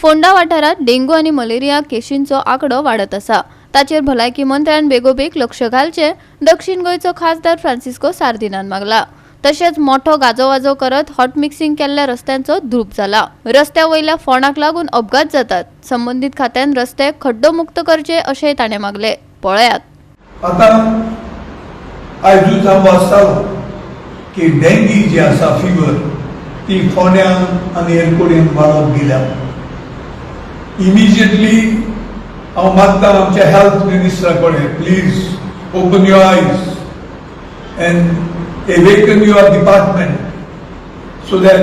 फोंडा वाठारात डेंग्यू आनी मलेरिया केशींचो आंकडो वाडत आसा. ताचेर भलायकी मंत्र्यान बेगोबेग लक्ष घालचें दक्षिण गोंयचो खासदार फ्रांसिस्को सार्दिनान मागला. तशेंच मोठो गाजोवाजो करत हॉट मिक्सिंग केल्ल्या रस्त्यांचो धूप जाला. रस्त्या वयल्या फोंडाक लागून अपघात जातात. संबंदीत खात्यान रस्ते खड्डोमुक्त करचे अशेंय ताणें मागले. पळयात. आतां आयजूच हांव वाचतालो की डेंगी जी आसा फिवर ती फोंड्यान आनी हेर कडेन वाडत गेल्या. इमिजिएटली हांव मागता आमच्या हेल्थ मिनिस्टरा कडेन, please open your eyes and awaken your department so that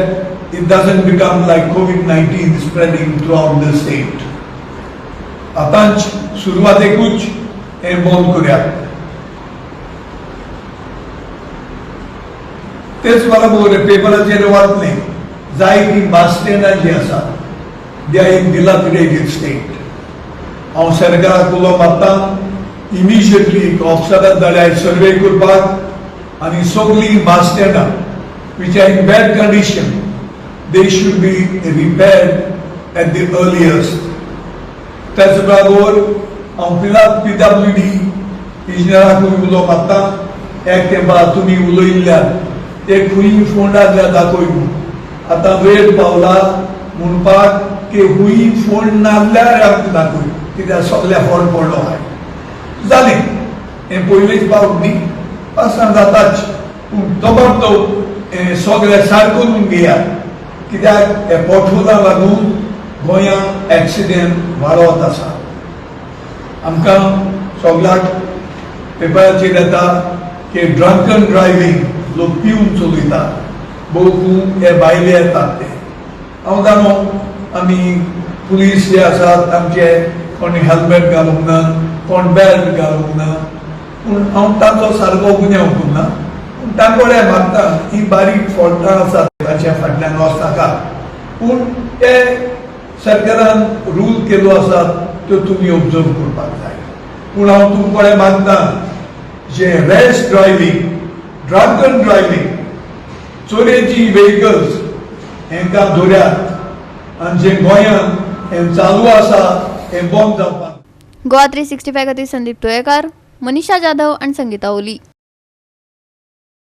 it doesn't become like COVID-19 spreading throughout the state. आतांच सुरवातेकूच हें बंद करूया. तेच बरोबर पेपराचेर वाचलें जायतीं बस स्टँडां जीं आसा they are in dilapidated state. हांव सरकाराक उलो मारता इमिजिएटली ऑफिसराक धाडल्यार सर्वे करपाक आनी सगळीं बस स्टँडां which are in bad condition they should be repaired at the earliest. त्याच बरोबर हांव PWD इंजिनियराकूय उलो मारता, एक तेंपार तुमी उलयिल्ल्यान ते खंय फोंड आहल्यार दाखय म्हूण. आतां वेळ पावला म्हणपाक की खंय फोंड नासल्यार आमकां दाखय, कित्याक सगल्या फोंड पडलो आहाय. जालें हें पयलेच पावट न्ही, पासां जाताच, पूण ताबडतोब हें सगळें सारकें करून घेयात, कित्याक हे पोटफुलां लागून गोंयांत एक्सिडेंट वाडत आसा. आमकां सगळ्याक पेपराचेर येता की ड्रंकन ड्रायव्हींग, लोक पिवन चलयता, भोव हे भायले येतात ते. हांव जाणो आमी पुलीस जे आसात आमचे कोण हेल्मेट घालूंक ना, कोण बेल्ट घालूंक ना, पूण हांव तांचो सारको गुन्यांव करना, पूण तांकोडे मागता ही बारीक फॉल्टां आसात ताच्या फाटल्यान वचनाका, पूण ते सरकारान रूल केल्लो आसा त्यो तुमी ऑब्जर्व करपाक जाय. पूण हांव तुमकां कडेन मागता जे रॅश ड्रायव्हींग, ड्रंकन ड्रायव्हींग, चोरयेची व्हेकल्स हेंकां धोऱ्यात आनी जे गोंयांत हें चालू आसा हें बंद जावपाक. गोवा 365 खातीर संदीप तुयेकार, मनीषा जाधव आणि संगीता ओली.